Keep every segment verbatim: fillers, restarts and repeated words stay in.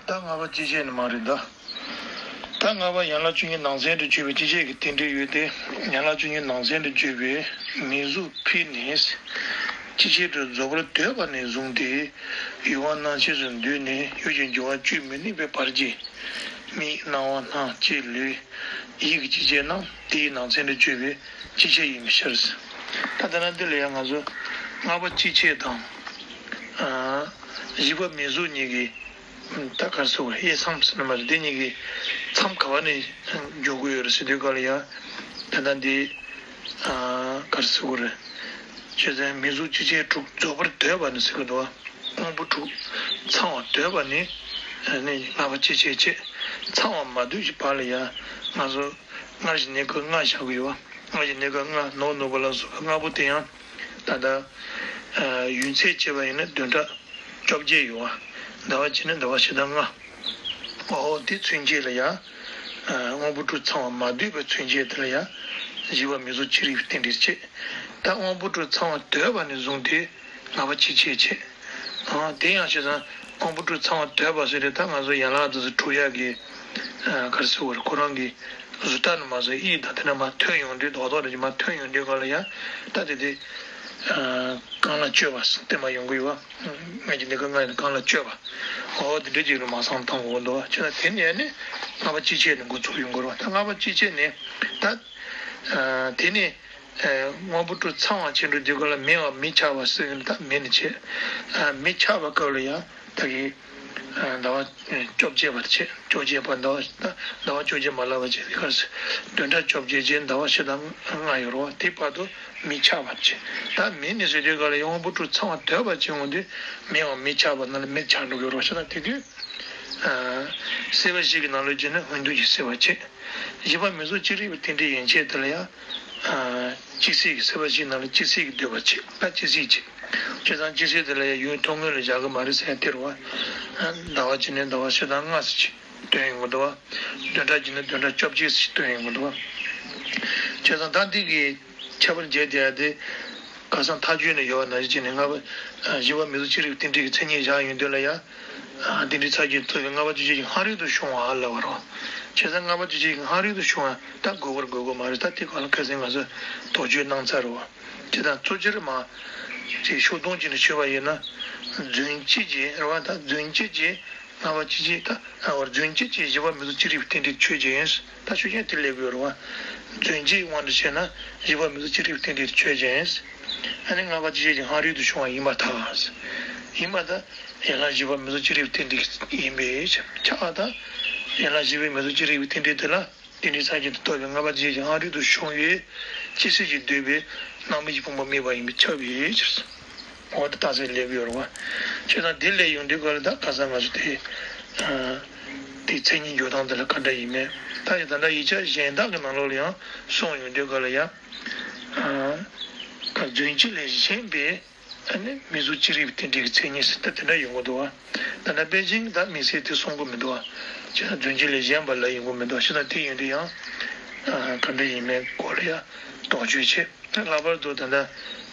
ད་ལྔ་པ་སྤྱི་བྱེ་ནི་མ་རེད་ད། ད་ལྔ་པ་ཡན་ལག་བཅུ་གཉིས་ནང་ཚན་དུ་གྱུར་པའི་སྤྱི་བྱེ་གི་རྟེན་འབྲེལ་ཡོད་དེ། ཡན་ལག་བཅུ་གཉིས་ནང་ཚན་དུ་གྱུར་པའི་མིང་གཟུགས་ཕུད་ནས་སྤྱི་བྱེ་དྲུག་རྫོགས་པར་འདོད་པ་ནས་བཟུང་སྟེ། ཡུལ་བ་རྣམ་ཤེས་སུ་འདུས་ནས་ཡུལ་གྱི་འགྱུར་བ་བཅུ་མི་གནས་པའི་བར་གྱི་མིག་རྣ་བ་སྣ་ལྕེ་ལུས་ཡིད་ཀྱི་སྤྱི་བྱེ་རྣམས་དེའི་ནང་ཚན་དུ་གྱུར་པའི་སྤྱི་བྱེ་ཡིན་པའི་ཕྱིར། ད་ལྟ་ན་འདི་ལ་ཡང་ང་ཚོ་ལྔ་པ་སྤྱི་བྱེ་དང་། ཨ། བཞི་པ་མིང་གཟུགས་གཉིས་ཀྱི་ད་ག་རེ་ཟེར་དགོས་རེད། དབྱེ་མཚམས་ཟེར་ན་མ་རེད། འདི་གཉིས་ཀྱི་མཚམས་ག་བ་ནས་འཇོག་དགོས་ཡོད་རེད་ཟེར་དུས་སྐབས་ལ་ཡང་། ད་ལྟ་འདི་ཨ་ག་རེ་ཟེར་དགོས་རེད། བྱས་ཙང་མིང་གཟུགས་སྤྱི་བྱེ་དྲུག་རྫོགས་པར་འདོད་པ་ནི་ཟེར་གི་འདུག་བ། དབང་པོ་དྲུག་ཚང་བར་འདོད་པ་ནི། ཨ་ནི་ལྔ་པ་སྤྱི་བྱེ་བྱེད། ཚང་བར་མ་འདོད་ཀྱི་བར་ལ་ཡང་ང་ཚོ་སྔར་གྱི་གནས་སྐབས་ལྔ་བཞག་གི་ཡོད་བ། སྔར་གྱི་གནས་སྐབས་ལྔ། ནོར་ནོར་བུ་ལ་སོགས་པ་ལྔ་པོ་དེ་ཡང་ད་ལྟ་ཨ་ཡུལ་ཚད་བྱས་པ་ཡིན་ན་བདུན་ཕྲག་བཅོ་བརྒྱད་ཡོད་བ། ཟླ་བ་གཅིག་ནི་ཟླ་བ་ཕྱེད་དང་ལྔ། འོ་དེ་མཚོན་བྱེད་ལ་ཡང་། ཨ་དབང་པོ་དྲུག་ཚང་བར་མ་འདོད་པའི་མཚོན་བྱེད་དེ་ལ་ཡང་བཞི་པ་མིང་གཟུགས་སྤྱི་བྱེ་རྟེན་འབྲེལ་བྱེད། ད་དབང་པོ་དྲུག་ཚང་བར་འདོད་པ་ནས་བཟུང་སྟེ་ལྔ་པ་སྤྱི་བྱེ་བྱེད། ཨ་དེ་ཡང་བྱས་ཙང་དབང་པོ་དྲུག་ཚང་བར་འདོད་པ་ཟེར་དུས་ད་ང་ཚོ་ཡན་ལག་འདི་ཚོ་དྲུག་ཡག་གི་ཨ་ག་རེ་ཟེར་དགོས་རེད། ཁོ་རང་གི་གཟུགས་རྟགས་ནི་མ་ཟད་ཡིད་དང་དེ་འདྲ་མར་ཐོན་ཡོང་དུས། རྡོག་རྡོག་རེ་མར་ཐོན་ཡོང་དུས་སྐབས་ལ་ཡང་ད་དེ་དེ་ཨ་རྐང་ལག་གཅོད་པ་བསྟན་པ་ཡོང་གི་ཡོད་བ། སྔར་གྱི་གནས་སྐབས་ལྔ་ཡིན་ན་རྐང་ལག་གཅོད་པ། འོ་དེ་འདྲ་ཅིག་ལ་མ་སང་ཐང་འོ་འདུག་བ། བྱས་ཙང་དེ་ནས་ནི་ལྔ་པ་སྤྱི་བྱེ་ནས་འགོ་ཚུགས་ཡོང་གི་རེད་བ། ད་ལྔ་པ་སྤྱི་བྱེ་ནས་ད་ཨ་དེ་ནས་ཨ་དབང་པོ་དྲུག་ཚང་བར་བྱེད་འགྲོ་དུས་སྐབས་ལ་མེ་བ་མེ་ཆགས་པ་ཟེར་གི་ནི། ད་མེ་ནི་བྱེད། ཨ་མེ་ཆགས་པའི་སྐབས་ལ་ཡང་ད་གི་ཟླ་བ་བཅོ་བརྒྱད་པར་བྱེད། བཅོ་བརྒྱད་པ་ཟླ་བ་ཟླ་བ་བཅོ་བརྒྱད་མ་ལགས་པ་བྱེད་དེ་གར་བདུན་ཕྲག་བཅོ་བརྒྱད་ཅན་ཟླ་བ་ཕྱེད་དང་ལྔ་ཡོད་རེད་བ། དེ་བར་དུ་མེ་ཆགས་པར་བྱེད། ད་མེ་ནི་ཟེར་དུས་སྐབས་ལ་ཡང་དབང་པོ་དྲུག་ཚང་བར་འདོད་པ་བྱེད་འོང་དུས་མེ་བ་མེ་ཆགས་པ་ནང་ལ་མེ་ཆགས་འགྲོ་གི་ཡོད་རེད་བ། བྱས་ཙང་དེ་དུས་ཨ་སྲེད་པ་བཞི་གི་ནང་ལོགས་ཀྱི་ནི་སྔོན་འདུས་ཀྱི་སྲེད་པ་བྱེད། བཞི་པ་མིང་གཟུགས་སྤྱི་བྱེ་བའི་རྟེན་འབྲེལ་ཡན་ཆད་དེ་ལ་ཡང་། ཨ་སྤྱི་སྲེད་ཀྱི་སྲེད་པ་བཞིའི་ནང་ལ་སྤྱི་སྲེད་ཀྱི་འདོད་པ་བྱེད། ད་སྤྱི་སྲེད་བྱེད། བྱས་ཙང་སྤྱི་སྲེད་དེ་ལ་ཡང་ཡུན་ཐུང་ངུ་ལ་བཞག་གི་མ་རེད་ཟེར་ཡ་དེ་རེད་བ། ཟླ་བ་གཅིག་ནས་ཟླ་བ་ཕྱེད་དང་ལྔ་ཟེར་གྱི་སྟོན་ཡོང་གི་འདུག་བ། བདུན་ཕྲག་གཅིག་ནས་བདུན་ཕྲག་བཅོ་བརྒྱད་ཟེར་གྱི་སྟོན་ཡོང་གི་འདུག་བ། བྱས་ཙང་ད་འདི་གི་ཁྱད་པར་འབྱེད་བསྡད་ཡ་དེ། ཁ་སང་མཐའ་དཔྱོད་ནས་ཡོད་པ་ནང་བཞིན་བྱས་ནས་ལྔ་པ་ཨ་བཞི་པ་མིང་གཟུགས་སྤྱི་བྱེ་བའི་རྟེན་འབྲེལ་གྱི་མཚན་ཉིད་བཞག་ཡོང་དུས་ལ་ཡང་། ཨ་རྟེན་འབྲེལ་ཚར་གཅིག་ཐོབ་པའི་ལྔ་པ་སྤྱི་བྱེ་གི་སྔ་རོལ་དུ་ཤོང་བ་ལབ་པ་རེད། བྱས་ཙང་ལྔ་པ་སྤྱི་བྱེ་གི་སྔ་རོལ་དུ་ཤོང་བ་ད་དགོས་པར་དགོས་དགོས་མ་རེད། ད་དེ་ག་ལ་ཁ་སང་ང་ཚོས་དོགས་གཅོད་གནང་ཚར་རེད་བ། བྱས་ཙང་གཙོ་ཆེར་མ་ཅིག་ཤུགས་གཏོང་བྱས་ནས་ཤོད་པ་ཡིན་ན། རྫུན་བྱེད་ཀྱི་རེད་བ། ད་རྫུན་བྱེད་ཀྱི་ལྔ་པ་སྤྱི་བྱེ་ད་ཨ་བར་རྫུན་བྱེད་ཀྱི་བཞི་པ་མིང་གཟུགས་སྤྱི་བྱེ་བའི་རྟེན་འབྲེལ་ཆོས་ཅན། ད་ཆོས་ཅན་དེ་སླེབས་ཡོད་རེད་བ། རྫུན་བྱེད་དབང་དུ་བྱས་ན་བཞི་པ་མིང་གཟུགས་སྤྱི་བྱེ་བའི་རྟེན་འབྲེལ་ཆོས་ཅན། ཨ་ནི་ལྔ་པ་སྤྱི་བྱེ་ཀྱི་སྔ་རོལ་དུ་བྱུང་བ་ཡིན་པར་ཐལ། ཡིན་པར་ཐལ། ཡན་ལག་བཞི་པ་མིང་གཟུགས་སྤྱི་བྱེ་བའི་རྟེན་འབྲེལ་ཡིན་པའི་ཕྱིར། ཁྱབ་པར་ཐལ། ཡན་ལག་བཞི་པའི་མིང་གཟུགས་སྤྱི་བྱེ་བའི་རྟེན་འབྲེལ་དེ་ལ་རྟེན་འབྲེལ་ཚར་གཅིག་ཏུ་རྟོགས་པའི་ལྔ་པ་སྤྱི་བྱེ་ཀྱི་སྔ་རོལ་དུ་བྱུང་བའི་སྤྱི་སྲེད་ཀྱིས་བསྡུས་པའི་རྣམ་སྨིན་གྱི་ཕུང་པོ་དམིགས་པ་ཡིན་པས་ཁྱབ་པའི་ཕྱིར། འོ་ད་རྟགས་གསལ་སླེབས་ཡོད་རེད་བ། བྱས་ཙང་འདི་སླེབས་ཡོང་དུས་སྐབས་ལ་ད་ཁ་སང་ང་ཚོ་དེ། ཨ་དེའི་མཚན་ཉིད་འཇོག་སྟངས་དེ་ལ་ག་འདྲ་ཡིན་མིན། ད་ཡང་ད་ལྟ་ཡིག་ཆ་གཞན་དག་གི་ནང་ལོགས་ལ་ཡང་གསུངས་ཡོང་དུས་སྐབས་ལ་ཡང་། ཨ་རྫུན་བྱེད་ལས་གཞན་པའི་ཨ་ནི་མིང་གཟུགས་སྤྱི་བྱེ་བའི་རྟེན་འབྲེལ་གྱི་མཚན་ཉིད་ཟེར་ད་དེ་འདྲ་ཡོང་གི་འདུག་བ། ད་ལྟ་པཎ་ཆེན་གྱིས་ད་དམིགས་བསལ་དེ་གསུང་གི་མི་འདུག་བ། བྱས་ཙང་རྫུན་བྱེད་ལས་གཞན་པ་ལབ་ཡོང་གི་མི་འདུག་བ། བྱས་ཙང་དེ་ཡིན་དུས་ཡང་། ཨ་ག་འདྲ་ཡིན་མིན་སྐོར་ལ་ཡང་དོགས་གཅོད་བྱེད། ལྷག་པར་དུ་ད་ལྟ་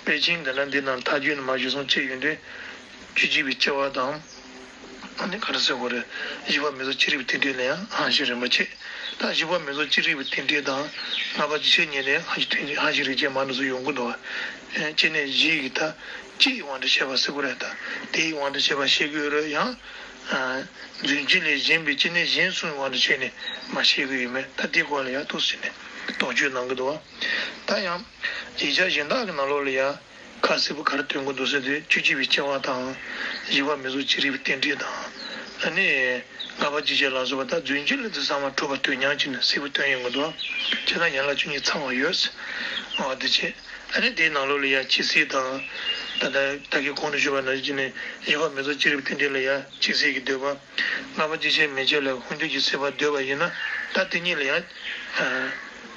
པཎ་ཆེན་ད་ལྟ་འདི་ནང་མཐའ་དཔྱོད་ནས་མར་ཞུ་སོང་བྱས་ཡོང་དུས། བཅུ་གཅིག་པའི་སྐྱེ་བ་དང་། ཨ་ནི་ག་རེ་ཟེར་དགོས་རེད། བཞི་པ་མིང་གཟུགས་སྤྱི་བྱེ་བའི་རྟེན་འབྲེལ་ལ་ཡང་དབང་ཤེས་རིམ་པ་བྱེད། ད་བཞི་པ་མིང་གཟུགས་སྤྱི་བྱེ་བའི་རྟེན་འབྲེལ་དང་ལྔ་པ་སྤྱི་བྱེ་གཉིས་ལ་ཡང་དབང་ཤེས་རྟེན་འབྲེལ་དབང་ཤེས་རིགས་ཅན་མང་དུ་སུ་ཡོང་གི་འདུག་བ། སྐྱེ་གནས་བཞི་ཡི་ད་སྤྱི་ཡི་དབང་དུ་བྱས་པ་ཟེར་དགོས་རེད། ད་དེ་ཡི་དབང་དུ་བྱས་པ་བཤད་ཀྱི་ཡོད་རེད། ཡང་རྫུན་བྱེད་ལས་གཞན་པའི་སྐྱེ་གནས་གཞན་གསུམ་གྱི་དབང་དུ་བྱས་ནས་མར་བཤད་ཀྱི་ཡོད་མེད། ད་དེའི་སྐོར་ལ་ཡང་ཐུགས་སུ་ནས་དོགས་གཅོད་གནང་གི་འདུག་བ། ད་ཡང་ཡིག་ཆ་གཞན་དག་གི་ནང་ལོགས་ལ་ཡང་། ཁ་གསལ་པོ་ག་རེ་སྟོན་གྱི་འདུག་ཟེར་དུས། བཅུ་གཅིག་པའི་སྐྱེ་བ་དང་། བཞི་པ་མིང་གཟུགས་སྤྱི་བྱེ་བའི་རྟེན་འབྲེལ་དང་། ཨ་ནི། ལྔ་པ་སྤྱི་བྱེ་ལ་སོགས་པ་ད་རྫུན་བྱེད་ལས་དུ་ཚང་མ་གྲུབ་པ་དོན་མཉམ་གྱིས་ནི་གསལ་པོ་སྟོན་ཡོང་གི་འདུག། བྱས་ཙང་ཡན་ལག་བཅུ་གཉིས་ཚང་བ་ཡོད། འོ་དེ་བྱས། ཨ་ནི་དེའི་ནང་ལོགས་ལ་ཡང་སྤྱི་སྲེད་དང་། ད་ལྟ་ད་གིན་གོང་དུ་ཞུས་པ་ནང་བཞིན་ནི་བཞི་པ་མིང་གཟུགས་སྤྱི་བྱེ་བའི་རྟེན་འབྲེལ་ལ་ཡང་སྤྱི་སྲེད་ཀྱི་འདོད་པ། ལྔ་པ་སྤྱི་བྱེ་མན་ཆད་ལ་སྔོན་འདུས་ཀྱི་སྲེད་པ་འདོད་པ་ཡིན་ན། ད་དེ་གཉིས་ལ་ཡང་། ཨ།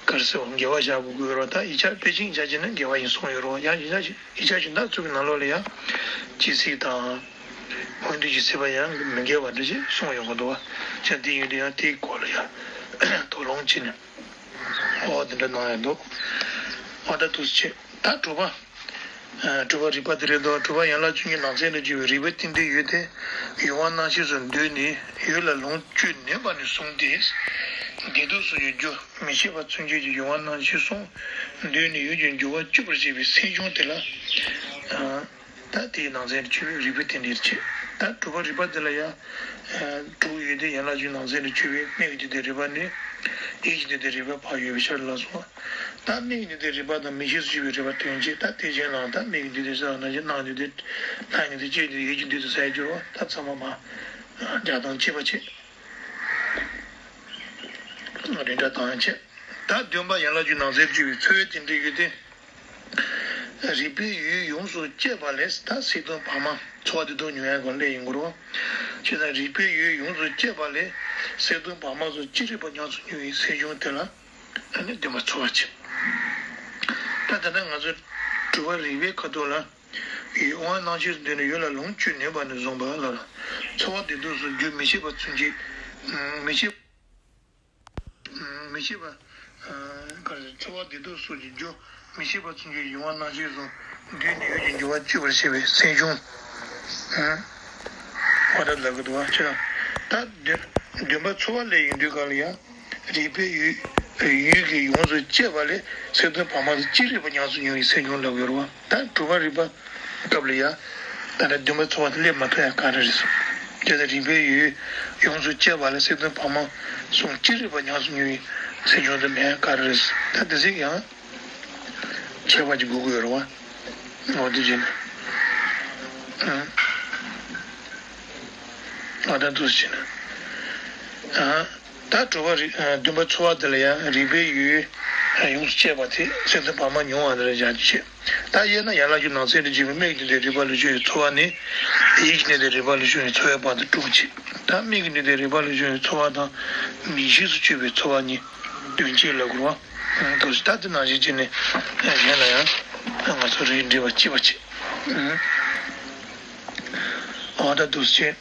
ག་རེ་ཟེར་བ། འགལ་བ་བཞག་དགོས་ཀྱི་ཡོད་རེད། ད་ཡིག་ཆ་པཎ་ཆེན་ཡིག་ཆ་བྱས་ན་འགལ་བ་ཡིན་གསུངས་ཡོད་རེད། ཡང་ཡིག་ཆ་ཡིག་ཆ་གཞན་དག་ཚོ་གི་ནང་ལོགས་ལ་ཡང་སྤྱི་སྲེད་དང་སྔོན་འདུས་ཀྱི་སྲེད་པ་ཡང་མི་འགལ་བ་འདྲ་ཞིག་གསུངས་ཡོང་གི་འདུག་བ། བྱས་དེ་ཡིན་དུས་ཡང་དེའི་སྐོར་ལ་ཡང་དོགས་སློང་བྱས་ནས། འོ་དེ་འདྲ་གནང་ཡ་འདུག། འོ་ད་འདུག་སེ་བྱས། ད་དྲུག་པ། ཨ། དྲུག་པ་རིག་པ་དེ་རེད་དོ། དྲུག་པ་ཡན་ལག་བཅུ་གཉིས་ནང་ཚན་དུ་གྱུར་པའི་རིག་པའི་རྟེན་འབྲེལ་ཡོད་དེ། ཡུལ་དབང་རྣམ་ཤེས་སུ་འདོད་ནས་ཡུལ་ལ་ལོངས་སྤྱོད་ནུས་པ་ནས་བཟུང་སྟེ། བདེ་སྡུག་སོགས་ཀྱི་རྒྱུ་མི་ཤེས་པ་ཚུན་ཆད་ཀྱི་ཡུལ་དབང་རྣམ་ཤེས་གསུམ་འདོད་ནས་ཡུལ་གྱི་འགྱུར་བ་སྤྱོད་པར་བྱེད་པའི་སེམས་བྱུང་དེ་ལ། ཨ། ད་དེའི་ནང་ཚན་དུ་གྱུར་པའི་རིག་པའི་རྟེན་འབྲེལ་བྱེད། ད་དྲུག་པ་རིག་པ་དེ་ལ་ཡང་། ཨ། དྲུག་ཡོད་དེ། ཡན་ལག་བཅུའི་ནང་ཚན་དུ་གྱུར་པའི་དམིགས་ཀྱི་འདོད་དེ་རིག་པ་ནས། ཡིད་ཀྱི་འདོད་དེ་རིག་པ་བག་ཡོད་པའི་ཕྱིར་ལ་སོགས། ད་དམིགས་ཀྱི་འདོད་དེ་རིག་པ་དང་མིག་ཤེས་སུ་གྱུར་པའི་རིག་པ་དོན་གཅིག་ད་དེ་གཞན་ལའང་ད་དམིགས་ཀྱི་འདོད་དེ་ཟེར་བ་ནང་བཞིན། རྣ་བའི་འདོད་དེ། སྣ་ཡི་འདོད་དེ། ལྕེ་ཡི་འདོད་དེ། ཡིད་ཀྱི་འདོད་དེ་ཟེར་གྱུར་བ། ད་ཚང་མ་མ་སྦྱར་སྟངས་གཅིག་པ་བྱེད། རིགས་འདྲ་དང་ཡང་བྱེད། ད་བདུན་པ་ཡན་ལག་བཅུའི་ནང་ཚན་དུ་གྱུར་པའི་ཚོར་བའི་རྟེན་འབྲེལ་ཡོད་དེ། རིག་པའི་ཡུལ་ཡོངས་སུ་གཅད་པ་ལས། ད་སེམས་དོན་བར་མ་ཚོར་བ་བདེ་སྡུག་མྱོང་ཡག་གི་སླད་ཡིན་དགོས་རེད་བ། བྱས་ཙང་རིག་པའི་ཡུལ་ཡོངས་སུ་གཅད་པ་ལས་སེམས་དོན་བར་མ་སོགས་ཅི་རིགས་པ་ཉམས་སུ་མྱོང་བའི་སེམས་བྱུང་དེ་ལ། ཨ་ནི་བདུན་པ་ཚོར་བ་བྱེད། ད་ད་ལྟ་ང་ཚོ་དྲུག་པ་རིག་པའི་ཁ་ཐོག་ལ། ཡུལ་དབང་རྣམ་ཤེས་སུ་འདོད་ནས་ཡུལ་ལ་ལོངས་སྤྱོད་ནུས་པ་ནས་བཟུང་བ་ལ། ཚོར་བ་བདེ་སྡུག་སོགས་རྒྱུ་མི་ཤེས་པ་ཚུན་ཆད། མི་ཤེས། མི་ཤེས་པ། ཨ། ག་རེ། ཚོར་བ་བདེ་སྡུག་སོགས་ཀྱི་རྒྱུ་མི་ཤེས་པ་ཚུན་ཆད་ཡུལ་དབང་རྣམ་ཤེས་སུ་འདོད་ནས་ཡུལ་གྱི་འགྱུར་བ་སྤྱོད་པར་བྱེད་པའི་སེམས་བྱུང་། ཨ། འོ་ད་ལབ་གི་འདུག་བ། ཁྱེད་རང་ད་བདུན། བདུན་པ་ཚོར་བ་ལས་ཡིན་དུས་གང་ལ་ཡང་། རིག་པའི་ཡུལ། ཡུལ་གྱི་ཡོངས་སུ་གཅད་པ་ལས་སེམས་དོན་བར་མ་དང་ཅི་རིགས་པ་ཉམས་སུ་མྱོང་བའི་སེམས་བྱུང་ལབ་ཡོད་རེད་བ། ད་དྲུག་པ་རིག་པ་སྐབས་ལ་ཡ། ད་ལྟ་བདུན་པ་ཚོར་བ་དེ་སླེབས་མ་ཐུབ་ཡ་ག་རེ་རེད་ཟེར། དེ་ལྟར་རིག་པའི་ཡུལ་ཡོངས་སུ་གཅད་པ་ལས་སེམས་དོན་བར་མ་གསུམ་ཅི་རིགས་པ་ཉམས་སུ་མྱོང་བའི་སེམས་བྱུང་དེ་མེད་ཡ་ག་རེ་རེད་ཟེར། ད་དེ་ཚིག་ཡང་ཁྱད་པར་གྱི་དགོས་ཀྱི་ཡོད་རེད་བ། འོ་དེ་བྱས་ནས། ཨ། ད་འདུག་སེ་བྱས་ནས། ཨ། ད་དྲུག་པ་རིག། ཨ། བདུན་པ་ཚོར་བ་དེ་ལ་ཡང་རིག་པའི་ཡུལ་ཡོངས་སུ་གཅད་པ་དེ་སེམས་དོན་བར་མ་མྱོང་བ་དེ་ལ་སྦྱར་རྒྱུ་བྱེད། ད་དབྱེ་ན་ཡན་ལག་བཅུ་ནང་ཚན་དུ་གྱུར་པའི་དམིགས་ཀྱི་འདོད་དེ་རིག་པ་ལ་ཞུགས་པའི་ཚོར་བ་ནས། ཡིད་ཀྱི་འདོད་དེ་རིག་པ་ལ་ཞུགས་པའི་ཚོར་བའི་བར་དུ་དྲུག་བྱེད། ད་དམིགས་ཀྱི་འདོད་དེ་རིག་པ་ལ་ཞུགས་པའི་ཚོར་བ་དང་། མིག་ཤེས་སུ་གྱུར་པའི་ཚོར་བ་གཉིས་དོན་གཅིག་ལབ་དགོས་རེད་བ། འདུག་སེ། ད་དེ་ནང་བཞིན་བྱས་ནས་གཞན་ལ་ཡང་ང་ཚོ་རིགས་འགྲེ་བ་གཅིག་པ་བྱེད། འོ་ད་འདུག་སེ་བྱས།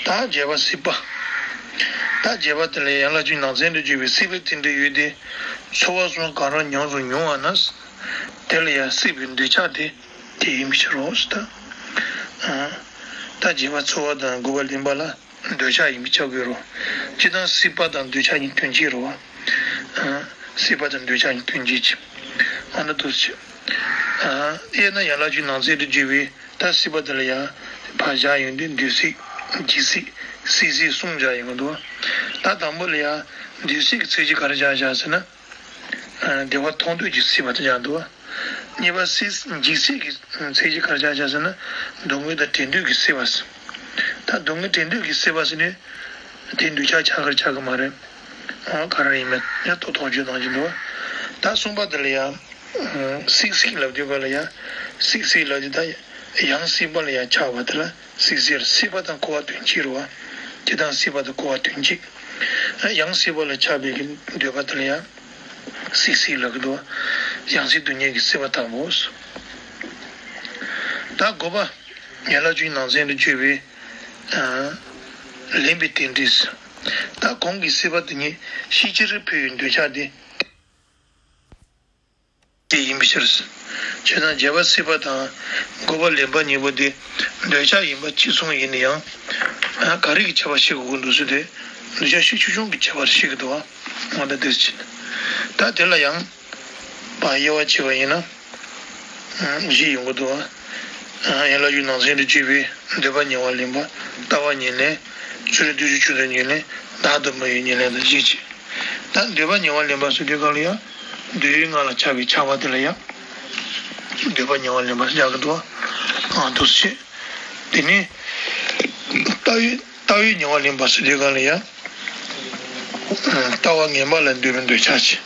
ད་བརྒྱད་པ་སྲིད་པ། ད་བརྒྱད་པ་དེ་ལ་ཡན་ལག་བཅུའི་ནང་ཚན་དུ་གྱུར་པའི་སྲིད་པའི་རྟེན་འབྲེལ་ཡོད་དེ། ཚོར་བ་གསུམ་གང་རུང་ཉམས་སུ་མྱོང་བ་ན། དེ་ལ་ཡང་སྲིད་པའི་འདོད་ཆགས་དེ་དེ་ཡིན་པའི་ཕྱིར་རོ་ཟེར། ད་ད་བརྒྱད་པ་ཚོར་བ་དང་དགུ་པ་ལེན་པ་ལ། འདོད་ཆགས་ཡིན་པས་ཁྱབ་དགོས་རོ། སྤྱིར་བཏང་སྲིད་པ་དང་འདོད་ཆགས་གཉིས་དོན་གཅིག་རོ། ཨ། སྲིད་པ་དང་འདོད་ཆགས་གཉིས་དོན་གཅིག་བྱེད། ཨ་ནི་འདུག་སེ་བྱེད། ཨ། དབྱེ་ན་ཡན་ལག་བཅུའི་ནང་ཚན་དུ་གྱུར་པའི་ད་སྲིད་པ་དེ་ལ་ཡང་ཕར་བཞག་ཡོང་དུས་འདོད་སྲིད། འཇིགས་སྲིད། སྲིད་སྲིད་གསུམ་བཞག་ཡོང་གི་འདུག་ད་དང་པོ་ལ་ཡང་འདོད་སྲིད་ཀྱི་ཚིག་གཅིག་ག་རེ་བཞག་བཞག་ཟེར་ན། ཨ། བདེ་བ་ཐོབ་འདོད་ཀྱི་སྲིད་པ་དེ་བཞག་འདུག་གཉིས་པ་སྲིད། འཇིགས་སྲིད་ཀྱི་ཚིག་གཅིག་ག་རེ་བཞག་བཞག་ཟེར་ན། སྡུག་བསྔལ་དང་བྲལ་འདོད་ཀྱི་སྲིད་པ་ཟེར། ད་སྡུག་བསྔལ་བྲལ་འདོད་ཀྱི་སྲིད་པ་ཟེར་ནས་དེ་འདོད་ཆགས་ཆགས་ཀྱི་རེད་ཆགས་ཀྱི་མ་རེད། འོ་ག་རེ་ཡིན་མིན་ཡང་ཐོག་ཐོག་བརྗོད་གནང་གི་འདུག་ད་གསུམ་པ་དེ་ལ་ཡང་སྲིད་སྲིད་ལབ་དུས་ག་ལ་ཡང་སྲིད་སྲིད་ལབ་དུས་ད་ཡང་སྲིད་པ་ལ་ཡང་ཆགས་པ་དེ་ལ་སྲིད་སྲིད། སྲིད་པ་དང་འཁོར་བ་དོན་གཅིག་རེད་བ། དེ་དང་སྲིད་པ་དང་འཁོར་བ་དོན་གཅིག་ཡང་སྲིད་པ་ལ་ཆགས་པའི་གི་འདོད་པ་དེ་ལ་ཡང་སྲིད་སྲིད་ལབ་ཀྱི་འདུག་ཡང་སྲིད་སྡུག་བསྔལ་གྱི་སྲིད་པ་དང་པོ། ད་དགུ་པ་ཡན་ལག་བཅུའི་ནང་ཚན་དུ་གྱུར་པའི། ཨ། ལེན་པའི་རྟེན་འབྲེལ། ད་གོང་གི་སྲིད་པ་དེ་ཉིད་ཤེས་བྱར་འཕེལ་བའི་འདོད་ཆགས་དེ། དེ་ཡིན་པའི་ཕྱིར། བྱས་ཙང་བརྒྱད་པ་སྲིད་པ་དང་དགུ་པ་ལེན་པ་གཉིས་པོ་དེ་འདོད་ཆགས་ཡིན་པ་གཅིག་མཚུངས་ཡིན་ན་ཡང་། ཨ། ག་རེ་གི་ཁྱད་པར་ཕྱེ་དགོས་ཀྱི་འདུག་ཟེར་དུས། འདོད་ཆགས་ཤུགས་ཆེ་ཆུང་གི་ཁྱད་པར་ཕྱེ་གི་འདུག་བ། འོ་ད་དེ་བྱས། ད་དེ་ལ་ཡང་། ཕར་དབྱེ་བ་ཕྱེ་བ་ཡིན་ན། ཨ། བཞི་ཡོང་གི་འདུག་བ། ཨ། ཡན་ལག་བཅུའི་ནང་ཚན་དུ་གྱུར་པའི་འདོད་པ་ཉེ་བར་ལེན་པ། ལྟ་བ་ཉེར་ལེན། ཚུལ་ཁྲིམས་བརྟུལ་ཞུགས་ཆོས་སྡུད་ཉེར་ལེན། བདག་ཏུ་མ་ཡི་ཉེར་ལེན་དང་བཞི་བྱས། ད་འདོད་པ་ཉེ་བར་ལེན་པ་ཟེར་དུས་གང་ལ་ཡང་། འདོད་ཡུལ་ལྔ་ལ་ཆགས་པའི་ཆགས་པ་དེ་ལ་ཡང་། འདོད་པ་ཉེ་བར་ལེན་པ་ཟེར་ཡག་གི་འདུག་ཨ། འདུག་སེ་བྱས། དེ་ནས། ལྟ་བའི་ལྟ་བའི་ཉེ་བར་ལེན་པ་ཟེར་དུས་གང་ལ་ཡང་། ལྟ་བ་ངན་པ་ལ་འདོད་པའི་འདོད་ཆགས་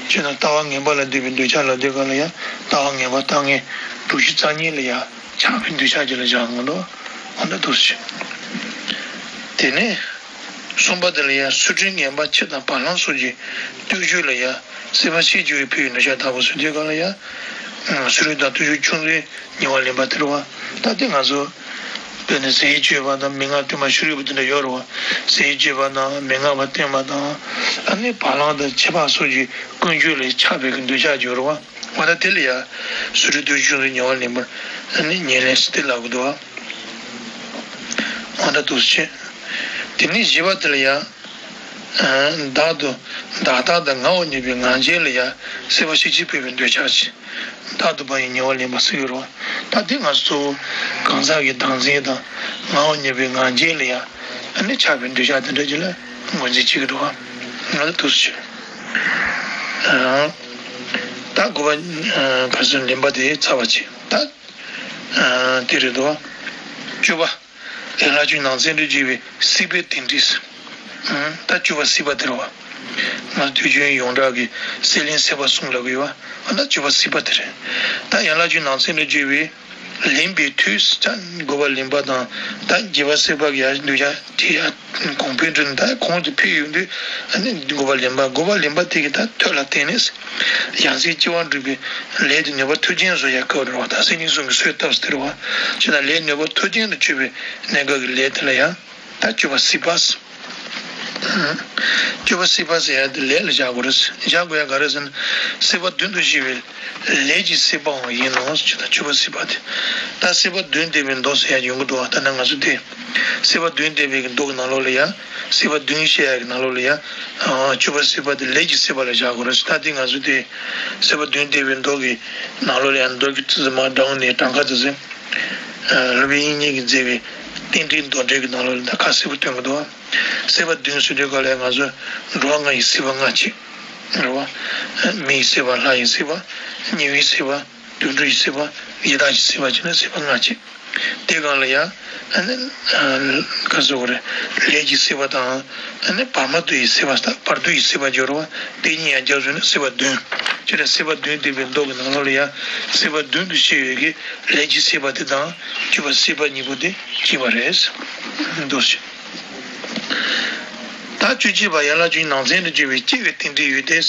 བྱེད། བྱས་ན་ལྟ་བ་ངན་པ་ལ་འདོད་པའི་འདོད་ཆགས་ལབ་དུས་གང་ལ་ཡང་ལྟ་བ་ངན་པ་ལྟ་ངན་དྲུག་ཅུ་རྩ་གཉིས་ལ་ཡང་ཆགས་པའི་འདོད་ཆགས་ཀྱི་ལ་བཞག་ངོ་། འོ་ན་འདུག་སེ་བྱས། དེ་ནས་གསུམ་པ་དེ་ལ་ཡང་ཚུལ་ཁྲིམས་ངན་པ་ཕྱི་དང་བར་ལམ་སོགས་ཀྱི་བརྟུལ་ཞུགས་ལ་ཡང་སྲིད་པ་ཕྱིར་འགྱུར་བའི་འཕེལ་བའི་འདོད་ཆགས་དག་པ་ཟེར་དུས་གང་ལ་ཡང་། ཚུལ་ཁྲིམས་དང་བརྟུལ་ཞུགས་ཆུང་ངུའི་ཉེ་བར་ལེན་པ་དེ་རེད་བ། ད་དེ་ང་ཚོ་ དཔེར་ན་ཟས་སྤྱོད་པ་དང་མན་ངག་སྟོན་པ་ཤུ་རིག་པ་དེ་འདྲ་ཡོད་རེད་བ། ཟས་སྤྱོད་པ་དང་མན་ངག་པ་སྟོན་པ་དང་ཨ་ནི་བ་ལང་དང་ཆབ་འབག་སོགས་ཀྱི་ཀུན་སྤྱོད་ལ་ཆགས་པའི་གི་འདོད་ཆགས་ཡོད་རེད་བ། འོ་ད་དེ་ལ་ཡ་སོ་སོའི་འདོད་ཆགས་ཀྱི་ཉེ་བར་ལེན་པར་ཨ་ནི་ཉེར་ལེན་ཟེར་ཏེ་ལབ་གི་འདུག་བ། འོ་ད་འདུག་སེ་བྱས། དེ་ནས་བཞི་པ་དེ་ལ་ཡ། བདག་ཏུ་བདག་བདག་དང་ངའོ་སྙམ་པའི་ངང་ཅན་ལ་ཡང་སྲེད་པ་ཤེས་བྱའི་སྤོབས་པའི་འདོད་ཆགས་ཀྱིས། བདག་ཏུ་བག་ཡངས་ཉེ་བར་ལེན་པ་ཟེར་གྱི་རེད་བ། ད་དེ་ང་ཚོ་གཙོ་བོ་གང་ཟག་གི་བདག་འཛིན་དང་ངའོ་སྙམ་པའི་ངང་ཅན་ལ་ཡང་ཨ་ནི་ཆགས་པའི་འདོད་ཆགས་དེ་འདྲ་ཅིག་ལ་ངོས་འཛིན་བྱེད་ཀྱི་འདུག་བ། ང་ལ་འདུག་སེ་བྱས། ད་དགུ་པ་ག་ཚོད་ལེན་པ་དེ་ཚར་བ་བྱས། ད་དེ་རེད་འདུག་བ། བཅུ་པ། ཡན་ལག་བཅུ་ནང་ཚན་དུ་བརྗོད་པའི་སྲིད་པའི་རྟེན་འབྲེལ། ད་བཅུ་པ་སྲིད་པ་དེ་རེད་བ། ང་དུས་རྒྱུན་ཡོངས་གྲགས་ཀྱི་སྲེད་ལེན་སྲེད་པ་གསུམ་ལབ་ཀྱི་ཡོད་བ། ཨ་ན་བཅུ་པ་སྲིད་པ་དེ་རེད། ད་ཡན་ལག་བཅུ་ནང་ཚན་དུ་བརྗོད་པའི་ལེན་པའི་མཐུས། ད་དགུ་པ་ལེན་པ་དང་ད་བརྒྱད་པ་སྲིད་པ་གི་ཡ་འདུག་ཡ་དེ་ཡ་གོང་འཕེལ་འགྲོ་ནས་ད་གོང་དུ་འཕེལ་ཡོང་དུས་ཨ་ནི་དགུ་པ་ལེན་པ། དགུ་པ་ལེན་པ་དེ་གི་ད་མཐུ་ལ་བརྟེན་ནས། ཡང་སྲིད་སྐྱེ་བ་འགྲོ་བའི་ལས་ཀྱི་ནུས་པ་མཐུ་ཅན་བཟོ་ཡ་སྐབས་རེད་བ། ད་སེམས་ཅན་གསུམ་གྱི་གསོས་བཏབ་ཟེར་བ། ཅི་ད་ལས་ནུས་པ་མཐུ་ཅན་དུ་སྤྱོད་པའི་གནས་སྐབས་ཀྱི་ལས་དེ་ལ་ཡང་ད་སྤྱོད་པ་སྲིད་པ། སྤྱོད་པ་སྲིད་པ་ཟེར་ཡ་དེ་ལས་ལ་བཞག་དགོས་རེད། བཞག་དགོས་ཡ་ག་རེ་ཟེར་ན། སྲིད་པ་བདུན་དུ་ཤེས་པའི་ལས་ཀྱི་སྲིད་པའང་ཡིན་ནོ་ཅི་ད་སྤྱོད་པ་སྲིད་པ་དེ། ད་སྲིད་པ་བདུན་བསྡུས་པའི་མདོ་ཟེར་ཡ་ཡོང་གི་འདུག་བ། ད་ནི་ང་ཚོ་དེ་སྲིད་པ་བདུན་བསྡུས་པའི་མདོ་གི་ནང་ལོགས་ལ་ཡ། སྲིད་པ་བདུན་བཤད་ཡ་གི་ནང་ལོགས་ལ་ཡ། སྤྱོད་པ་སྲིད་པ་དེ་ལས་ཀྱི་སྲིད་པ་ལ་བཞག་དགོས་རེད། ད་དེ་ང་ཚོ་དེ་སྲིད་པ་བདུན་བསྡུས་པའི་མདོ་གི་ནང་ལོགས་ལ་ཡང་མདོ་རྒྱུད་ཙི་ཙི་མ་འབྲང་ནས་གྲངས་ཀ་ཙི་ཙི། སློབ་དཔོན་དབྱིག་གཉེན་གྱིས་མཛད་པའི་རྟེན་འབྲེལ་མདོ་འགྲེལ་གྱི་ནང་ལོགས་ལ་ད་ཁ་གསལ་པོ་སྟོན་གྱི་འདུག་བ། སྲིད་པ་བདུན་ཟེར་དུས་ག་ལ་ཡང་ང་ཚོ་འགྲོ་བ་ལྔ་ཡི་སྲིད་པ་ལྔ་བྱས། རེད་བ། མི་ཡི་སྲིད་པ། ལྷ་ཡི་སྲིད་པ། དམྱལ་བའི་སྲིད་པ། དུད་འགྲོ་ཡི་སྲིད་པ། ཡི་དྭགས་ཀྱི་སྲིད་པ་བྱས་ན་སྲིད་པ་ལྔ་བྱས། དེ་གང་ལ་ཡང་ཨ་ནི་ག་ཟེར་བ་རེད། ལས་ཀྱི་སྲིད་པ་དང་ཨ་ནི་བར་མ་དུ་ཡི་སྲིད་པ་དང་བར་དུ་ཡི་སྲིད་པ་སྦྱོར་བ་དེ་གཉིས་ཡང་རྒྱབ་བཟུང་ནས་སྲིད་པ་བདུན། ཅེས་རེད། སྲིད་པ་བདུན་བསྡུས་པའི་མདོ་གི་ནང་ལོགས་ལ་ཡང་སྲིད་པ་བདུན་དུ་ཕྱེ་ཡོད་ཀྱི་ལས་ཀྱི་སྲིད་པ་དེ་དང་སྤྱོད་པ་སྲིད་པ་གཉིས་པོ་དེ་གཅིག་པ་རེད། འདུག་སེ། ད་བཅུ་གཅིག་པ་ཡན་ལག་བཅུ་གཉིས་ནང་ཚན་དུ་བརྗོད་པའི་སྐྱེ་བའི་རྟེན་འབྲེལ་ཡོད་དེ།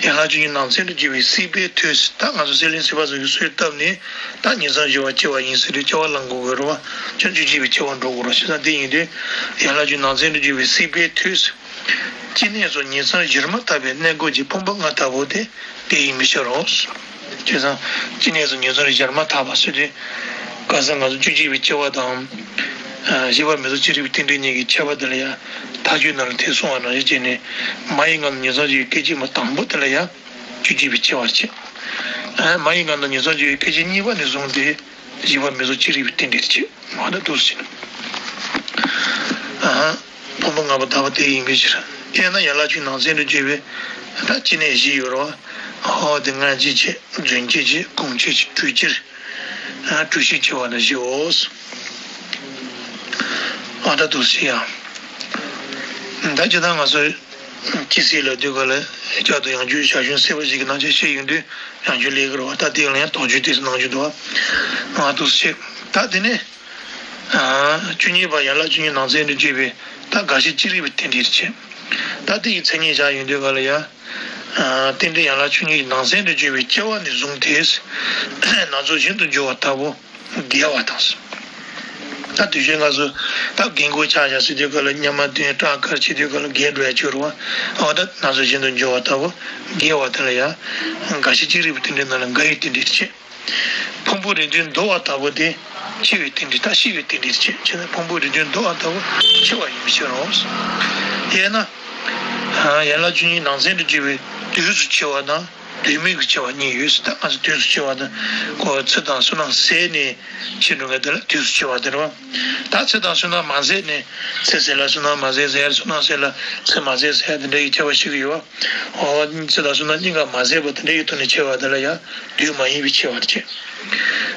ཡན་ལག་བཅུ་གཉིས་ནང་ཚན་དུ་བརྗོད་པའི་སྲིད་པའི་མཐུས། ད་ང་ཚོ་སྲེད་ལེན་སྲེད་པ་ཟེར་གྱི་གསོས་བཏབ་ནས་ད་ཉིང་མཚམས་སྦྱོར་བ་སྐྱེ་བ་ཡིན་ཟེར་དུས་སྐྱེ་བ་བླང་དགོས་ཀྱི་རེད་བ། ཅང་བཅུ་གཅིག་པའི་སྐྱེ་བ་འགྲོ་དགོས་རེད། བྱས་ཙང་དེ་ཡིན་དུས་ཡན་ལག་བཅུ་ནང་ཚན་དུ་བརྗོད་པའི་སྲིད་པའི་མཐུས། སྐྱེ་གནས་སུ་ཉིང་མཚམས་སྦྱོར་མ་ཐག་པའི་གནས་སྐབས་ཀྱི་ཕུང་པོ་ལྔ་ལྟ་བུ་སྟེ། དེ་ཡི་མི་ཕྱིར་རོ། བྱས་ཙང་སྐྱེ་གནས་སུ་ཉིང་མཚམས་སྦྱར་མ་ཐག་པ་ཟེར་དུས། གང་ཟག་ང་ཚོ་བཅུ་གཅིག་པའི་སྐྱེ་བ་དང་། བཞི་པ་མི་རྫོགས་ཅི་རིགས་པའི་རྟེན་འབྲེལ་གཉིས་ཀྱི་ཁྱད་པར་དེ་ལ་ཡང་མཐའ་དཔྱོད་ནང་ལ་དེ་གསུངས་པ་ནང་བཞིན་བྱས་ནས། མ་ཡི་མངལ་དུ་ཉིང་མཚམས་སྦྱོར་བའི་སྐད་ཅིག་མ་དང་པོ་དེ་ལ་ཡང་བཅུ་གཅིག་པའི་སྐྱེ་བར་བྱེད། མ་ཡི་མངལ་དུ་ཉིང་མཚམས་སྦྱོར་བའི་སྐད་ཅིག་གཉིས་པ་ནས་བཟུང་སྟེ་བཞི་པ་མི་རྫོགས་ཅི་རིགས་པའི་རྟེན་འབྲེལ་བྱེད། འོ་ན་འདུག་སེ། ཕུང་པོ་ལྔ་པོ་ལྟ་བུ་དེ་ཡིན་པའི་ཕྱིར། དབྱེ་ན་ཡན་ལག་བཅུའི་ནང་ཚན་དུ་བརྗོད་པའི་ད་སྐྱེ་གནས་བཞི་ཡོད་རེད་བ། འོ་དེ་སྔ་སྐྱེས་བྱས། རྫུན་སྐྱེས་བྱས། གོང་སྐྱེས་བྱས། དྲུག་སྐྱེས། ཨ་དྲུག་སྐྱེས་སྐྱེ་བ་ནི་བཞིའོ། ཨ་ད་འདུག་སེ་ཡང་། ད་ཇི་ལྟར་ང་ཚོ་སྐྱེ་སྲིད་ལ་དུས་ག་ལ་བསྐྱར་དུ་ཡང་བསྐྱར་བྱ་བྱུང་སྲིད་པ་ཞིག་གི་ནང་ཆ་ཤས་ཡོང་དུས་ཡང་བསྐྱར་ལས་ཀྱི་རེད་བ། ད་དེ་ཡང་ལ་ཡང་དོགས་གཅོད་དེ་ཚོ་གནང་རྒྱུ་འདུག་བ། ཨ་འདུག་སེ། ད་དེ་ནས། བཅུ་གཉིས་པ་ཡན་ལག་བཅུ་གཉིས་ནང་ཚན་དུ་བརྗོད་པའི་ད་རྒ་ཤི་ཅི་རིགས་པའི་རྟེན་འབྲེལ་བྱེད། ད་དེ་ཡི་མཚན་ཉིད་བཞག་ཡོང་དུས་ག་ལ་ཡ། རྟེན་འབྲེལ་ཡན་ལག་བཅུ་གཉིས་ནང་ཚན་དུ་བརྗོད་པའི་སྐྱེ་བ་ནས་བཟུང་སྟེ། སྣ་ཚོགས་བཞིན་དུ་འབྱུང་བ་ལྟ་བུ་རྒས་པ་དང་། ད་དུས་རྒྱུན་ང་ཚོ་ད་རྒན་གོག་ཆགས་བཞག་ཟེར་དུས་ག་ལ་ཉམས་མ་ཐོན་སྐྲག་དཀར་བྱེད་དུས་ག་ལ་རྒས་འགྲོ་ཡ་ཆོས་རུ་བ། འོ་ད་སྣ་ཚོགས་བཞིན་དུ་འབྱུང་བ་ལྟ་བུ་རྒས་པ་དེ་ལ་ཡ། རྒ་ཤི་ཅི་རིགས་པའི་རྟེན་འབྲེལ་ནང་ལ་རྒ་ཡི་རྟེན་འབྲེལ་བྱེད། ཕུང་པོ་རེ་འདུན་འདོར་བ་ལྟ་བུ་སྟེ། འཆི་བའི་རྟེན་འབྲེལ་དང་ཤི་བའི་རྟེན་འབྲེལ་བྱེད། བྱས་ན་ཕུང་པོ་རེ་འདུན་འདོར་བ་ལྟ་བུ་འཆི་བ་ཡིན་པའི་ཕྱིར་རོ། དབྱེ་ན། ཡན་ལག་བཅུ་གཉིས་ནང་ཚན་དུ་བརྗོད་པའི་དུས་སུ་འཆི་བ་དང་དུས་མིན་གྱི་འཆི་བ་གཉིས་ཡོད། ད་ང་ཚོ་དུས་སུ་འཆི་བ་དང་ཁོ་ཚེ་དང་བསོད་ནམས་ཟད་ནས་འཆི་འགྲོ་མཁན་དེ་ལ་དུས་སུ་འཆི་བ་དེ་རེད་བ། ད་ཚེ་དང་བསོད་ནམས་མ་ཟད་ནས་ཚེ་ཟད་ལ་བསོད་ནམས་མ་ཟད། ཟད་ལ་བསོད་ནམས་ཟད་ལ་ཚེ་མ་ཟད་ཟེར་ཡ་དེ་འདྲ་ཡི་ཁྱད་པར་ཞིག་ཡོད་བ། འོ་ཚེ་དང་བསོད་ནམས་གཉིས་ཀ་མ་ཟད་པ་དེ་འདྲ་ཡི་ཐོག་ནས་འཆི་བ་དེ་ལ་ཡང་དུས་མ་ཡིན་པའི་འཆི་བར་བྱེད།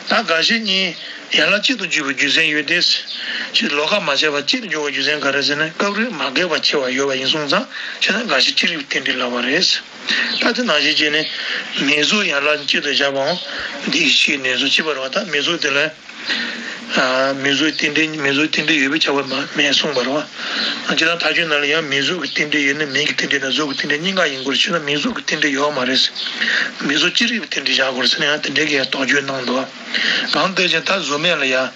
ད་རྒ་ཤི་གཉིས་ཡན་ལག་གཅིག་ཏུ་འཇུག་པའི་རྒྱུ་མཚན་ཡོད་དེ། ཅེས་ལོགས་ཀ་མ་བྱས་པ་གཅིག་ཏུ་འཇུག་པའི་རྒྱུ་མཚན་ག་རེ་ཟེར་ན། སྐབས་རེ་མ་རྒས་པར་འཆི་བ་ཡོད་པ་ཡིན་སོང་ཙང་། བྱས་ན་རྒ་ཤི་ཅི་རིགས་པའི་རྟེན་འབྲེལ་ལབ་པ་རེད། ད་དེ་ནང་བཞིན་བྱས་ནས་མི་གཟུགས་ཡན་ལག་གཅིག་ཏུ་བཞག་པའང་འདི་ཡི་ཕྱིའི་ནད་གཟུགས་ཕྱི་པར་བ་དང་མི་གཟུགས་དེ་ལ། མིང་གཟུགས་རྟེན་འབྲེལ་མིང་གཟུགས་རྟེན་འབྲེལ་ཡོད་པའི་ཁྱབ་པ་མ་མེད་གསུངས་པ་རེད་བ། སྤྱིར་བཏང་ཐལ་འགྱུར་ནང་ལ་ཡང་མིང་གཟུགས་ཀྱི་རྟེན་འབྲེལ་ཡོད་ན་མིང་གི་རྟེན་འབྲེལ་དང་གཟུགས་ཀྱི་རྟེན་འབྲེལ་གཉིས་ཀ་ཡིན་དགོས་རེད། ཕྱིར་ན་མིང་གཟུགས་ཀྱི་རྟེན་འབྲེལ་ཡོད་མ་རེད། མིང་གཟུགས་ཅི་རིགས་པའི་རྟེན་འབྲེལ་བཞག་དགོས་རེད་ཟེར་ན་ཡང་དེ་འདྲའི་གི་ཡང་དོགས་གཅོད་གནང་འདུག། གང་ལྟར་ཀྱང་ད་གཟུགས་མེད་ལ་ཡང་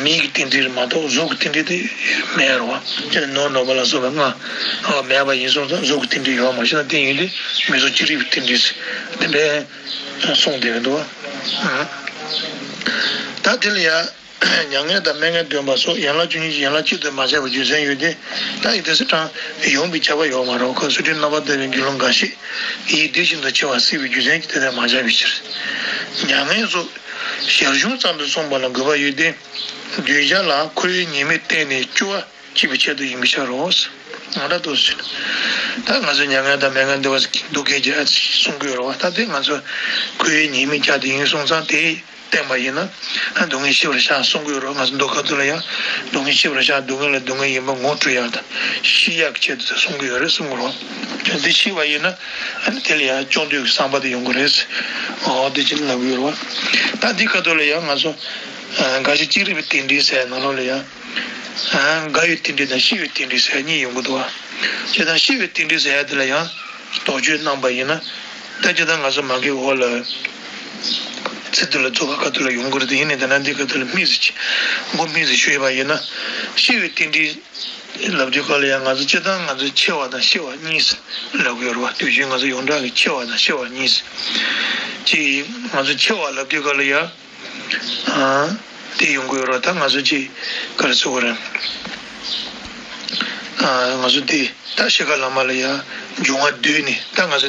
མིང་གི་རྟེན་འབྲེལ་མ་གཏོགས་གཟུགས་ཀྱི་རྟེན་འབྲེལ་དེ་མེད་རེད་བ། ཅེས་ནོར་ནོར་བུ་ལ་སོགས་པའི་ལྔ་མེད་པ་ཡིན་སོང་ཙང་གཟུགས་ཀྱི་རྟེན་འབྲེལ་ཡོད་མ་རེད། ཕྱིར་ན་དེ་ཡིན་དུས་མིང་གཟུགས་ཅི་རིགས་པའི་རྟེན་འབྲེལ་དེ་འདྲའི་གསུངས་བསྡད་ཀྱི་འདུག། ད་དེ་ལ་ཡང་མྱ་ངན་དང་མྱ་ངན་འདོན་པ་སོགས་ཡན་ལག་བཅུ་གཉིས་ཀྱི་ཡན་ལག་གཅིག་ཏུ་མ་བྱས་པའི་རྒྱུ་མཚན་ཡོད་དེ། ད་ཡི་དེ་སྲིད་དྲང་ཡོང་བའི་ཁྱབ་པ་ཡོད་མ་རེད། ཁོ་སུ་དྲིན་རྣམ་པར་དག་པའི་དགེ་སློང་འགའ་ཞིག་ཡིད་དེ་བཞིན་དུ་ཆེ་བ་སྲིད་པའི་རྒྱུ་མཚན་གྱིས་དེ་ལྟར་མ་བྱས་པའི་ཕྱིར། མྱ་ངན་སོགས་ཞར་བྱུང་ཙམ་དུ་གསུངས་པ་ལ་དགོས་པ་ཡོད་དེ། གདུལ་བྱ་ལ་འཁོར་བའི་ཉེས་དམིགས་བསྟན་ནས་སྐྱོ་བ་སྐྱེད་པའི་ཆེད་དུ་ཡིན་པའི་ཕྱིར་རོ། ང་འདྲ་དུ་ཟེར། ད་ང་ཚོ་མྱ་ངན་དང་མྱ་ངན་འདོན་པ་སྡུག་བསྔལ་རྒྱག་གསུང་གི་ཡོད་རེད་བ། ད་དེ་ང་ཚོ་འཁོར་བའི་ཉེས་དམིགས་རྒྱག་དེ་ཡིན་སོང་ཙང་དེ་བསྟན་པ་ཡིན་ན། སྡུག་བསྔལ་ཤེས་པར་བྱ་གསུང་གི་ཡོད་རེད་བ། ང་ཚོ་མདོ་ཁ་ཐུག་ལ་ཡང་སྡུག་བསྔལ་ཤེས་པར་བྱ། སྡུག་བསྔལ་ལ་སྡུག་བསྔལ་ཡིན་པ་ངོ་སྤྲོད་ཡག་དང་ཤེས་ཡག་གི་ཆེད་དུ་གསུང་གི་ཡོད་རེད་གསུང་གི་རེད་བ། དེ་ཤེས་པ་ཡིན་ན་ཨ་ནི་དེ་ལ་ཡང་སྐྱོང་འདོད་ཀྱི་བསམ་པ་དེ་ཡོང་གི་རེད། འོ་དེ་ཅིག་ལབ་ཀྱི་ཡོད་རེད་བ། ད་འདི་ཁ་ཐུག་ལ་ཡང་ང་ཚོ་འགའ་ཞིག་ཅི་རིགས་པའི་རྟེན་འབྲེལ་ཟེར་ནང་ལོགས་ལ་ཡང་འགའ་ཡི་རྟེན་འབྲེལ་དང་ཤི་བའི་རྟེན་འབྲེལ་ཟེར་གཉིས་ཡོང་གི་འདུག་བ། བྱས་ཙང་ཤི་བའི་རྟེན་འབྲེལ་ཟེར་ཡ་དེ་ལ་ཡང་དོགས་གཅོད་གནང་པ་ཡིན་ན། ད་ཅི་ད་ང་ཚོ་མ་གི་འོག་ལ་ཚིག་དེ་ལ་རྫོགས་པ་ཁ་ཐུག་ལ་ཡོང་གི་རེད་དེ། ཡིན་ནའི་ད་ནང་འདི་ཁ་ཐུག་ལ་དམིགས་སུ་མགོ་དམིགས་སུ་ཞུས་པ་ཡིན་ན། ཤི་བའི་རྟེན་འབྲེལ་ལབ་དུས་སྐབས་ལ་ཡང་ང་ཚོ་སྤྱིར་བཏང་ང་ཚོ་འཆི་བ་དང་ཤི་བ་གཉིས་ལབ་ཀྱི་ཡོད་རེད་བ། དུས་རྒྱུན་ང་ཚོ་ཡོངས་གྲགས་ཀྱི་འཆི་བ་དང་ཤི་བ་གཉིས། ཅིག་ང་ཚོ་འཆི་བ་ལབ་དུས་སྐབས་ལ་ཡང་དེ་ཡོང་གི་ཡོད་རེད། ད་ང་ཚོ་ཅིག་ག་རེ་ཟེར་དགོས་རེད། ང་ཚོ་དེ་ད་ཤི་ཁ་ལ་མ་ལ་ཡ་འབྱུང་བ་བསྡུས་ནས། ད་ང་ཚོ་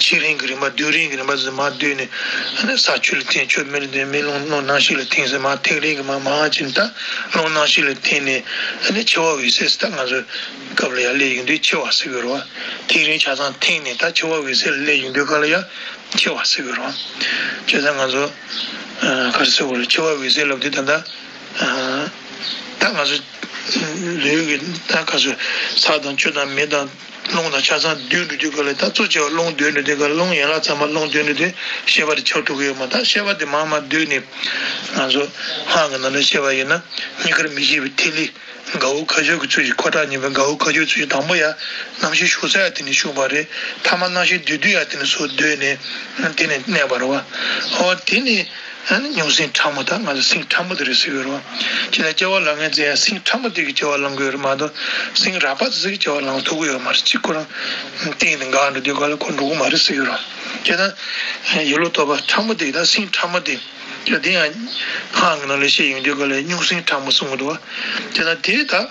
ཆེས་རིང་གི་རིམ་པ་སྡུག་རིང་གི་རིམ་པ་ཚོ་མར་བསྡུས་ནས། ཨ་ནི་ས་ཆུ་ལ་ཐིམ། ཆུ་མེ་ལ་ཐིམ། མེ་རླུང་རླུང་རྣམ་ཤེས་ལ་ཐིམ་ཟེར། མར་ཐིག་རིང་གི་མར་མར་ཕྱིན། ད་རླུང་རྣམ་ཤེས་ལ་ཐིམ་ནས་ཨ་ནི་འཆི་བ་འོད་གསལ་ཟེར། ད་ང་ཚོ་སྐབས་ལ་ཡ་སླེབས་ཡོང་དུས་འཆི་བ་ཟེར་གི་རེད་བ། ཐིག་རིང་ཆ་ཚང་ཐིམ་ནས་ད་འཆི་བ་འོད་གསལ་ལ་སླེབས་ཡོང་དུས་སྐབས་ལ་ཡ་འཆི་བ་ཟེར་གི་རེད་བ། བྱས་ཙང་ང་ཚོ་ག་རེ་ཟེར་དགོས་རེད། འཆི་བ་འོད་གསལ་ལབ་དུས་ད་ལྟ། ད་ང་ཚོ་ལུས་ཀྱི་ད་ག་ཚོད་ས་དང་ཆུ་དང་མེ་དང་རླུང་དང་ཆ་ཚང་སྡུད་འགྲོ་དུས་སྐབས་ལ། ད་གཙོ་ཆེ་བ་རླུང་སྡུད་འགྲོ་དུས་སྐབས་ལ། རླུང་ཡན་ལག་ཚང་མ་རླུང་སྡུད་འགྲོ་དུས་ཤེས་པ་དེ་ཆགས་འགྲོ་གི་ཡོད་མ། ད་ཤེས་པ་དེ་མར་མར་བསྡུས་ནས་ང་ཚོ་སྔགས་ཀྱི་ནང་ལ་བཤད་པ་ཡིན་ན། གཉིས་ཀར་མི་ཤེས་པའི་ཐིག་ལེ་གའུ་ཁ་སྦྱོར་གྱི་ཚུལ་གྱིས། འཁོར་གྲངས་གཉིས་པའི་གའུ་ཁ་སྦྱོར་ཚུལ་གྱིས་དང་པོ་ཡ་རྣམ་ཤེས་ཞུགས་ས་ཡ་དེ་ནས་ཞུགས་པ་རེད། ཐ་མ་རྣམ་ཤེས་བསྡུས་དུས་ཡ་དེ་ནས་སོ་བསྡུས་ནས་དེ་ནས་གནས་པ་རེད་བ། འོ་དེ་ནས། ཨ་ནི་སྨྱུང་སེམས་ཕྲ་མོ། ད་ང་ཚོ་སེམས་ཕྲ་མོ་དེ་རེད་ཟེར་གྱི་ཡོད་རེད་བ། ཁྱེད་ལ་སྐྱེ་བ་ལེན་མཁན་ཚོས་ཡང་སེམས་ཕྲ་མོ་དེ་གི་སྐྱེ་བ་ལེན་གྱི་ཡོད་རེད་མ་གཏོགས། སེམས་རགས་པ་དེ་ཚོ་གི་སྐྱེ་བ་ལེན་ཐུབ་ཀྱི་ཡོད་མ་རེད། གཅིག་ཁོ་རང་སྟེང་དུ་འགག་འགྲོ་དུས་སྐབས་ལ་ཁོ་འགྲོ་གི་མ་རེད་ཟེར་གྱི་ཡོད་རེད་བ། ཁྱེད་ད་ཡིད་བློ་རྟོག་པ་ཕྲ་མོ་དེ། ད་སེམས་ཕྲ་མོ་དེ། ཁྱེད་དེ་ཡང་སྔགས་ཀྱི་ནང་ལ་བཤད་ཡོང་དུས་སྐབས་ལ་སྨྱུང་སེམས་ཕྲ་མོ་གསུང་གི་འདུག་བ། ཁྱེད་ད་དེ་ད།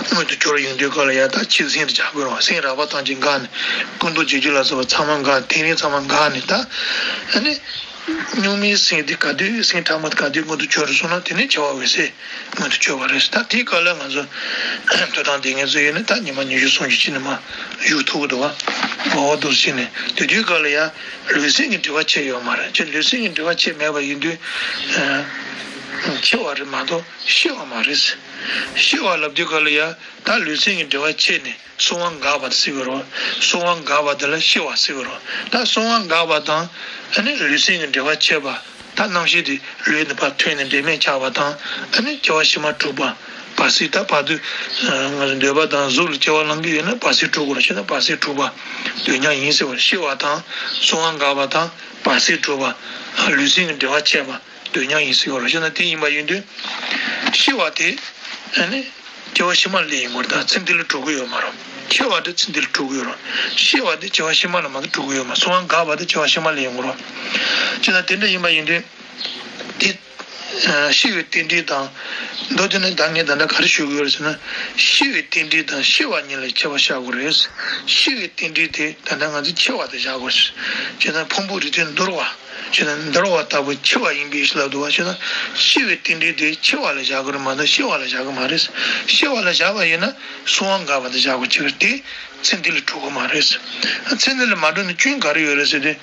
མངོན་དུ་གྱུར་ཡོང་དུས་སྐབས་ལ་ཡང་ད་ཆེས་སེམས་དེ་འཇགས་དགོས་རེད་བ། སེམས་རགས་པ་ཐམས་ཅད་འགག་ནས། ཀུན་རྟོག་བྱེད་རྒྱུ་ལ་སོགས་པ་ཚང་མ་འགག། ཐིག་རིང་ཚང་མ་འགག་ནས། ད་ཨ་ནི་སྨྱུང་མའི་སེམས་དེ་ག་དུས། སེམས་ཕྲ་མོ་དེ་ག་དུས་མངོན་དུ་གྱུར་སོང་ན་དེ་ནས་འཆི་བ་འོད་གསལ་མངོན་དུ་གྱུར་པ་རེད། ད་དེའི་སྐབས་ལ་ང་ཚོ་ཐོས་དང་ལྡན་མཁན་ཚོ་ཡིན་ན་ད་ཉི་མ་ཉི་ཤུ་སུམ་ཅུ་ཅིག་ནས་མར་བཞུགས་ཐུབ་ཀྱི་འདུག་བ། འོ་འདུག་བྱས་ནས་དེ་དུས་སྐབས་ལ་ཡང་ལུས་སེམས་ཀྱི་འབྲེལ་བ་ཆད་ཡོད་མ་རེད། ཁྱེད་ལུས་སེམས་ཀྱི་འབྲེལ་བ་ཆད་མེད་པ་ཡིན་དུས་འཆི་བ་རེད་མ་གཏོགས་ཤི་བ་མ་རེད། ཤི་བ་ལབ་དུས་སྐབས་ལ་ཡང་ད་ལུས་སེམས་ཀྱི་འབྲེལ་བ་ཆད་ནས་གསོ་བ་འགགས་པ་དེ་ཟེར་གྱི་རེད། གསོ་བ་འགགས་པ་དེ་ལ་ཤི་བ་ཟེར་གྱི་རེད། ད་གསོ་བ་འགགས་པ་དང་ཨ་ནི་ལུས་སེམས་ཀྱི་འབྲེལ་བ་ཆད་པ། ད་རྣམ་ཤེས་དེ་ལུས་ནས་ཕར་ཐོན་ནས་འབྲེལ་མེད་ཆགས་པ་དང་། ཨ་ནི་སྐྱེ་བ་ཕྱི་མ་དྲུག་པ། བར་སྲིད། ད་བར་དུ་ང་ཚོ་འདོད་པ་དང་གཟུགས་ལ་སྐྱེ་བ་བླང་གི་ཡོད་ན་བར་སྲིད་དྲུག་པ་རེད། ཤི་ན་བར་སྲིད་དྲུག་པ། འདོད་མྱོང་ཡིན་ཟེར་བ། ཤི་བ་དང་གསོ་བ་འགགས་པ་དང་བར་སྲིད་དྲུག་པ། ལུས་སེམས་ཀྱི་འབྲེལ་བ་ཆད་པ། འདོད་མྱོང་ཡིན་ཟེར་གྱི་རེད། ཤི་ན་དེ་ཡིན་པ་ཡིན་དུས་ཤི་བ་དེ་ཨ་ནི་སྐྱེ་བ་ཕྱི་མ་ལ་ཡིན་དགོས་རེད། ད་ཚེ་འདི་ལ་འགྲོ་གི་ཡོད་མ་རེད། ཤི་བ་དེ་ཚེ་འདི་ལ་འགྲོ་གི་ཡོད་རེད། ཤི་བ་དེ་སྐྱེ་བ་ཕྱི་མ་ལ་མ་གཏོགས་འགྲོ་གི་ཡོད་མ་རེད། གསོ་བ་འགགས་པ་དེ་སྐྱེ་བ་ཕྱི་མ་ལ་ཡིན་དགོས་རེད། ཅེ་ན་དེ་འདྲ་ཡིན་པ་ཡིན་དུས་དེ་ཤི་བའི་རྟེན་འབྲེལ་དང་། མདོ་དེ་ནི་ད་ངས་ད་ལྟ་ག་རེ་ཞུ་གི་ཡོད་རེད་ཟེར་ན། ཤི་བའི་རྟེན་འབྲེལ་དང་ཤི་བ་གཉིས་ལ་ཁྱད་པར་བཞག་དགོས་རེད། ཤི་བའི་རྟེན་འབྲེལ་དེ་ད་ལྟ་ང་ཚོས་འཆི་བ་དེ་བཞག་དགོས་རེད། ཅེ་ན་ཕུང་པོ་རིགས་མཐུན་འདོར་བ། ཅེས་ན་འདོར་བ་ལྟ་བུ་འཆི་བ་ཡིན་པའི་ཕྱིར་ལབ་འདུག་བ། ཅེས་ན་ཤི་བའི་རྟེན་འབྲེལ་དེ་འཆི་བ་ལ་བཞག་གི་རེད་མ་གཏོགས་ཤི་བ་ལ་བཞག་གི་མ་རེད། ཤི་བ་ལ་བཞག་པ་ཡིན་ན་གསོ་བ་འགགས་པ་དེ་བཞག་དགོས་ཀྱི་རེད་དེ། ཚེ་འདི་ལ་འགྲོ་གི་མ་རེད། ཚེ་འདི་ལ་མ་འགྲོ་ནི་སྐྱོན་ག་རེ་ཡོད་རེད་ཟེར་དུས།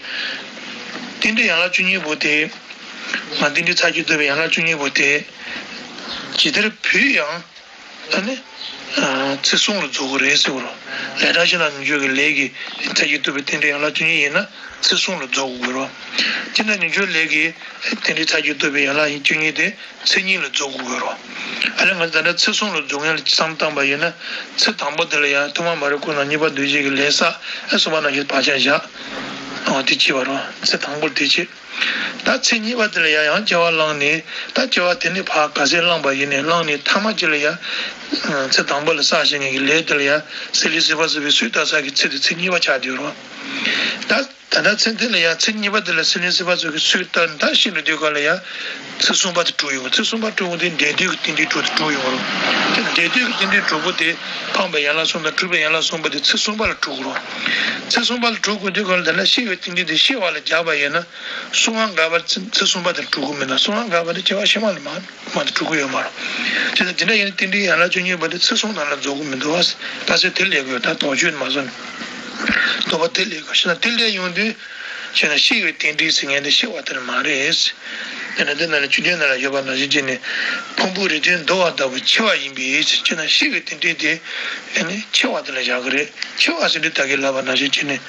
རྟེན་འབྲེལ་ཡན་ལག་བཅུ་གཉིས་པོ་དེ། ང་རྟེན་འབྲེལ་ཚར་གཅིག་ཐོབ་པའི་ཡན་ལག་བཅུ་གཉིས་པོ་དེ། ཇི་ལྟར་བུད་ཡང་། ཨ་ནི། ཚེ་གཟུངས་ལ་རྫོགས་ཀྱི་རེད་ཟེར་བ་རེད། ལས་དྲག་ཤེས་རྣམས་ཉིད་ཀྱི་ལས་ཀྱི་ཚད་ཀྱིས་བསྡུས་པའི་རྟེན་འབྲེལ་ཡན་ལག་བཅུ་གཉིས་ཡིན་ན་ཚེ་གཟུངས་ལ་རྫོགས་དགོས་རེད། ཅི་ན་ཉིད་ཀྱི་ལས་ཀྱི་རྟེན་འབྲེལ་ཚད་ཀྱིས་བསྡུས་པའི་ཡན་ལག་བཅུ་གཉིས་དེ་ཚེ་གཉིས་ལ་རྫོགས་དགོས་རེད། ཨ་ལས་ང་ཚོ་ད་ལྟ་ཚེ་གཟུངས་ལ་རྫོགས་ཡན་ལ་བསམ་བཏང་པ་ཡིན་ན་ཚེ་དང་པོ་དེ་ལ་ཡང་ཐོག་མ་མ་རིག་ཁོ་ན་གཉིས་པ་འདུས་བྱས་ཀྱི་ལས་བསགས་ཨ་གསུམ་པ་ནང་བཞིན་བག་ཆགས་བཞག་ཨ་དེ་བྱེད་པ་རེད། ཚེ་དང་པོར་དེ་བྱེད། ད་ཚེ་གཉིས་པ་དེ་ལ་ཡང་ཡང་སྐྱེ་བ་བླངས་ནས་ད་སྐྱེ་བ་དེ་ནས་ཕར་ག་ཚད་བླངས་པ་ཡིན་ནས་བླངས་ནས་ཐ་མ་གཅིག་ལ་ཡང་ཚེ་དང་པོ་ལ་བསགས་བཞག་མཁན་གྱི་ལས་དེ་ལ་ཡང་སྲིད་ལས་སྲིད་པ་ཚོ་གི་སྲོལ་བཏབ་ས་གི་ཚེ་དེ་ཚེ་གཉིས་པ་ཆགས་བསྡད་རོ། ད་ད་ལྟ་ཚེ་འདི་ལ་ཡང་ཚེ་གཉིས་པ་དེ་ལ་སྲིད་ལས་སྲིད་པ་ཚོ་གི་སྲོལ་བཏབ་ནས་ད་ཤི་འགྲོ་དུས་ག་ལ་ཡང་ཚེ་གསུམ་པ་དེ་གྲུབ་ཡོང་། ཚེ་གསུམ་པ་གྲུབ་ཡོང་དུས་འབྲས་དུས་ཀྱི་རྟེན་འབྲེལ་གྲུབ་དེ་གྲུབ་ཡོང་རོ། དེ་འབྲས་དུས་ཀྱི་རྟེན་འབྲེལ་གྲུབ་པོ་དེ་འཕངས་པའི་ཡན་ལག་གསུམ་དང་གྲུབ་པའི་ཡན་ལག་གསུམ་པོ་དེ་ཚེ་གསུམ་པ་ལ་གྲུབ་དགོས་རོ། ཚེ་གསུམ་པ་ལ་གྲུབ་དགོས་དུས་ག་ལ་ད་ལྟ་ཤི་བའི་རྟེན་འབྲེལ་དེ་ཤི་བ་ལ་སྦྱར་བ་ཡིན་ན། གསུང་ངག་འགག་པ་ཚེ་གསུམ་པ་དེར་གྲུབ་ཀྱི་མིན་ན། གསུང་ངག་འགག་པ་དེ་སྐྱེ་བ་ཕྱི་མ་ལ་མ་མ་དེ་གྲུབ་ཀྱི་ཡོད་མ་རེད། དེ་ལྟར་དེ་འདྲ་ཡིན་ན་རྟེན་འབྲེལ་ཡན་ལག་བཅུ་གཉིས་པ་དེ་ཚེ་གསུམ་ནང་ལ་རྫོགས་ཀྱི་མི་འདུག་བ། ད་ཚེ་དེ་ལས་དགོས་ད་དོགས་གཅོད་མ་བཟོ་ནས། དོགས་པ་དེ་ལས་དགོས་ཤེ་ན་དེ་ལས་ཡོང་དུས་ཤེ་ན་ཤི་བའི་རྟེན་འབྲེལ་ཟེར་མཁན་དེ་ཤི་བ་དེ་མ་རེད། དེ་ནས་དེ་ནང་ལ་བཅུ་བདུན་ནང་ལ་ཡོད་པ་ནང་བཞིན་བྱས་ནས་ཕུང་པོའི་རེ་ལྟོས་འདོར་བ་ལྟ་བུ་འཆི་བ་ཡིན་པས་ཤེ་ན་ཤི་བའི་རྟེན་འབྲེལ་དེ་ཨ་ནི་འཆི་བ་དེ་ལ་བཞག་གི་རེད། འཆི་བ་ཟེར་དུས་ད་གིན་ལབ་པ་ནང་བཞིན་བྱས་ནས་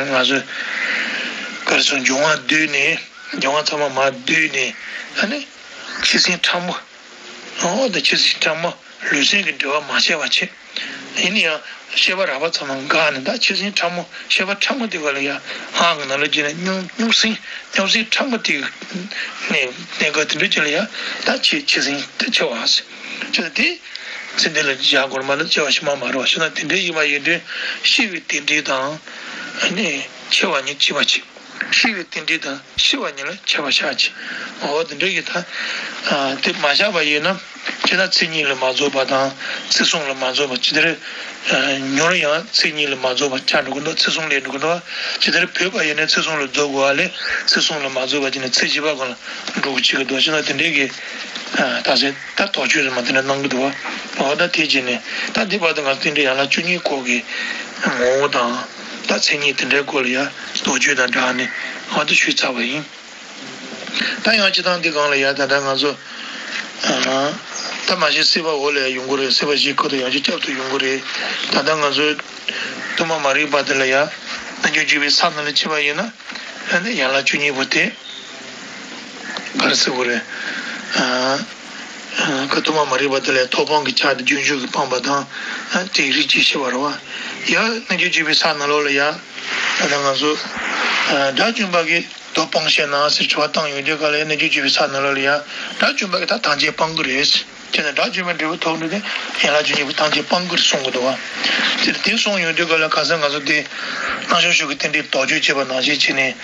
ང་ཚོས་ག་རེ་ཟེར་འབྱུང་བ་བསྡུས་ནས། སྦྱོང་བ་ཚང་མ་མར་བསྡུས་ནས་ཨ་ནི་ཁྱི་སེམས་ཕྲ་མོ། འོ་ད་ཁྱི་སེམས་ཕྲ་མོ་ལུས་སེམས་ཀྱི་འབྲེལ་བ་མ་ཆད་པ་བྱེད། ཡིན་ན་ཡང་ཤེས་པ་རགས་པ་ཚང་མ་འགག་ནས་ད་ཁྱི་སེམས་ཕྲ་མོ་ཤེས་པ་ཕྲ་མོ་དེ་ག་ལ་ཡང་ཧང་གི་ནང་ལ་བརྗེས་ནས་སྙོམས་སྙོམས་སེམས་སྙོམས་སེམས་ཕྲ་མོ་དེ་གནས་གནས་སྐབས་དེ་འདྲ་ཅིག་ལ་ཡང་ད་ཁྱི་ཁྱི་སེམས་དེ་ཆེ་བ་ཟེར། ཁྱི་དེ་ཚེ་འདི་ལ་བཞག་དགོས་མ་ལ་སྐྱེ་བ་ཕྱི་མ་མ་རེད་བ་ཤེས་ན་དེ་འདྲ་ཡིན་པ་ཡིན་དུས་ཤི་བའི་རྟེན་འབྲེལ་དང་ཨ་ནི་འཆི་བ་གཉིས་གཅིག་པ་བྱེད། ཤི་བའི་རྟེན་འབྲེལ་དང་ཤི་བ་གཉིས་ལ་ཁྱད་པར་བཞག་ཅིང་། འོ་དེ་འདྲ་ཡིན་ད། དེ་མ་བཞག་པ་ཡིན་ན་ཅི་ན་ཚེ་གཉིས་ལ་མ་རྫོགས་པ་དང་ཚེ་གསུམ་ལ་མ་རྫོགས་པ་ཇི་ལྟར་མྱུར་ཡང་ཚེ་གཉིས་ལ་མ་རྫོགས་པ་ཆགས་འགྲོ་གི་འདུག་ཚེ་གསུམ་ལས་འགྲོ་གི་འདུག་ཇི་ལྟར་བོད་པ་ཡིན་ན་ཚེ་གསུམ་ལ་རྫོགས་དགོས་པ་ལས་ཚེ་གསུམ་ལ་མ་རྫོགས་པ་ཅི་ན་ཚེ་བཞི་པ་གང་ལ་འགྲོ་གི་ཅི་གི་འདུག་ཅི་ན་དེ་འདྲའི་གི་ད་ཚེ་ད་དོགས་གཅོད་རེ་མ་དེ་འདྲ་གནང་གི་འདུག་བ། འོ་ད་དེ་བྱས་ནས་ད་འདི་བར་དུ་ང་ཚོ་དེ་འདྲའི་ཡན་ལག་བཅུ་གཉིས་སྐོར་གི་ངོ་བོ་དང་ད་མཚན་ཉིད་དེ་འདྲའི་སྐོར་ལ་ཡ་དོགས་གཅོད་དང་སྦྲགས་ནས་ང་ཚོ་ཞུས་ཚར་བ་ཡིན། ད་ཡང་སྤྱི་བཏང་འདི་སྒང་ལ་ཡ་ད་ལྟ་ང་ཚོ་ད་མ་གཞི་སྲིད་པ་འོག་ལ་ཡ་ཡོང་གི་རེད། སྲིད་པ་བཞིའི་ཁུར་དུ་ཡང་བསྐྱར་བསྐྱབ་ཏུ་ཡོང་གི་རེད། ད་ལྟ་ང་ཚོ་ཐོག་མ་མ་རིག་པ་དེ་ལ་ཡ་རྣལ་འབྱོར་སྤྱོད་པའི་ས་ནང་ལ་ཕྱིན་པ་ཡིན་ན་ཡན་ལག་བཅུ་གཉིས་པོ་དེ། ག་རེ་ཟེར་དགོས་རེད། ཨ་ཨ་ཁ་ཐུག་མ་མ་རིག་པ་དེ་ལས་ཐོག་སྤང་གི་ཆ་དེ་རྒྱུན་ཞུགས་ཀྱིས་སྤངས་པ་དང་ཨ་དེའི་རིགས་ཀྱིས་ཤེས་པ་རེད་བ། ཡང་རྣལ་འབྱོར་སྤྱོད་པའི་ས་ནང་ལོགས་ལ་ཡང་ད་ལྟ་ང་ཚོ་ཨ་དགྲ་བཅོམ་པ་གིས་དོ་སྤང་ཤེས་ན་ཟེར་དྲི་བ་བཏང་ཡོང་དུས་ག་ལ་ཡང་རྣལ་འབྱོར་སྤྱོད་པའི་ས་ནང་ལོགས་ལ་ཡང་དགྲ་བཅོམ་པ་གིས་ད་ཐམས་ཅད་སྤང་གི་རེད། དེ་ནས་དགྲ་བཅོམ་པའི་འབྲས་བུ་ཐོབ་འགྲོ་དེ་ཡན་ལག་བཅུ་གཉིས་པོ་ཐམས་ཅད་སྤང་གི་རེད་གསུང་གི་འདུག་བ། དེ་དེ་གསུང་ཡོང་དུས་ག་ལ་ག་ས་ང་ཚོ་དེ་རྣམ་གཞག་ཤུགས་ཀྱི་རྟེན་འབྲེལ་དོགས་གཅོད་བྱེད་པ་ནང་བཞིན་བྱས་ནས་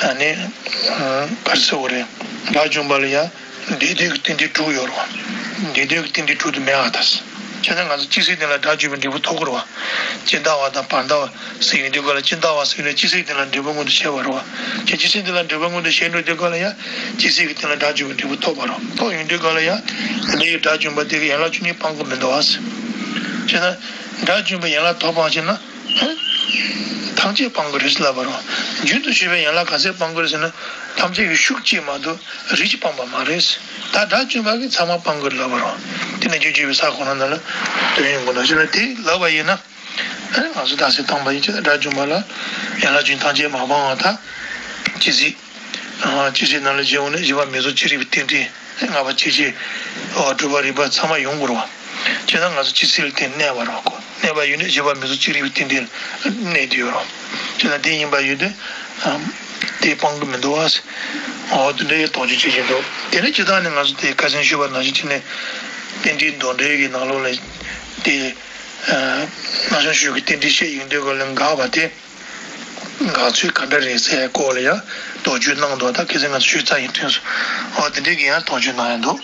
ཨ་ནི་ག་རེ་ཟེར་དགོས་རེད། དགྲ་བཅོམ་པ་ལ་ཡང་འབྲས་དུས་ཀྱི་རྟེན་འབྲེལ་དྲུག་ཡོད་རེད་བ། འབྲས་དུས་ཀྱི་རྟེན་འབྲེལ་དྲུག་དེ་མེད་ཨ་ད་ཟེར། བྱས་ཙང་ང་ཚོ་ཇི་སྲིད་དེ་ལ་དགྲ་བཅོམ་པའི་འབྲས་བུ་ཐོབ་ཀྱི་རེད་བ། ཇི་ལྟ་བ་དང་བར་ལྟ་བ་ཟེར་ཡོང་དུས་ག་ལ་ཇི་ལྟ་བ་ཟེར་ཡོང་དུས་ཇི་སྲིད་དེ་ལ་འབྲས་བུ་མངོན་དུ་བྱས་པ་རེད་བ། ཇི་སྲིད་དེ་ལ་འབྲས་བུ་མངོན་དུ་བྱས་འགྲོ་དུས་ག་ལ་ཡང་ཇི་སྲིད་ཀྱི་དེ་ལ་དགྲ་བཅོམ་པའི་འབྲས་བུ་ཐོབ་པ་རེད། ཐོབ་ཡོང་དུས་ག་ལ་ཡང་དེ་འདྲ་ཡི་དགྲ་བཅོམ་པ་དེ་གི་ཡན་ལག་བཅུ་གཉིས་སྤང་གི་མི་འདུག་ཨ་ཟེར། བྱས་ན་དགྲ་བཅོམ་པའི་ཡན་ལག་དོ་སྤང་བྱས་ན། ཐམས་ཅད་སྤང་གི་རེད་ཟེར་ལབ་པ་རེད། རྒྱུན་དུ་ཞུགས་པའི་ཡན་ལག་ག་ཚད་སྤང་གི་རེད་ཟེར་ན། ཐམས་ཅད་ཀྱི་ཤུགས་གཅིག་མ་གཏོགས་རིགས་གཅིག་སྤངས་པ་མ་རེད། ད་དགྲ་བཅོམ་པ་གིས་ཚང་མ་སྤང་གི་རེད་ལབ་པ་རེད། དེ་ནས་རྒྱུན་ཞུགས་པའི་ས་གོ་ན་ན་ལ་དོན་ཡོང་གི་འདུག་ཟེར་ན་དེ་ལབ་པ་ཡིན་ན། ཨ་ནི་ང་ཚོ་རྟགས་གསལ་བཏང་པ་ཡིན་ཕྱིར་དགྲ་བཅོམ་པ་ལ་ཡན་ལག་བཅུ་ཐམས་ཅད་མ་སྤངས་པ་དང་། ཇི་སྲིད། ཨ་ཇི་སྲིད་ནང་ལ་བྱེད་འོང་ནས་བཞི་པ་མི་རྫོགས་ཅི་རིགས་པའི་རྟེན་འབྲེལ། ལྔ་པ་ཇི་སྲིད། ཨོ་དྲུག་པ་རིགས་པ་ཚང་མ་ཡོང་དགོས་རེད་བ། བྱས་ན་ང་ཚོ་ཇི་སྲིད་ལ་དེ་གནས་པ་རེད་བ་གོ། གནས་པ་ཡོད་ནས་བཞི་པ་མི་རྫོགས་ཅི་རིགས་པའི་རྟེན་འབྲེལ་གནས་དེ་ཡོད་རེད་བ། བྱས་ན་དེ་ཡིན་པ་ཡོད་དུས། ཨམ། དེ་སྤང་གི་མི་འདུག་བ། ཨོ་དེ་འདྲ་ཡི་དོགས་གཅོད་བྱེད་ཀྱི་འདུག་དེ་ནས་སྤྱིར་བཏང་ནས་ང་ཚོ་དེ་ཁ་སང་ཞུས་པ་ནང་བཞིན་བྱས་ནས། རྟེན་འབྲེལ་མདོ་འགྲེལ་གྱི་ནང་ལོགས་ལ། དེ། ཨ་རྣམ་གཞག་ཤུགས་ཀྱི་རྟེན་འབྲེལ་བཤད་ཡོང་དུས་ག་ལ་འགགས་པ་དེ། འགག་ཚུལ་ག་འདྲ་རེད་ཟེར་སྐོར་ལ་ཡང་དོགས་གཅོད་གནང་འདུག་ད་ཁ་སང་ང་ཚོ་ཞུས་ཚར་ཡིན་དྲན་སོང་། འོ་དེ་འདྲའི་གི་ཡང་དོགས་གཅོད་གནང་ཡ་འདུག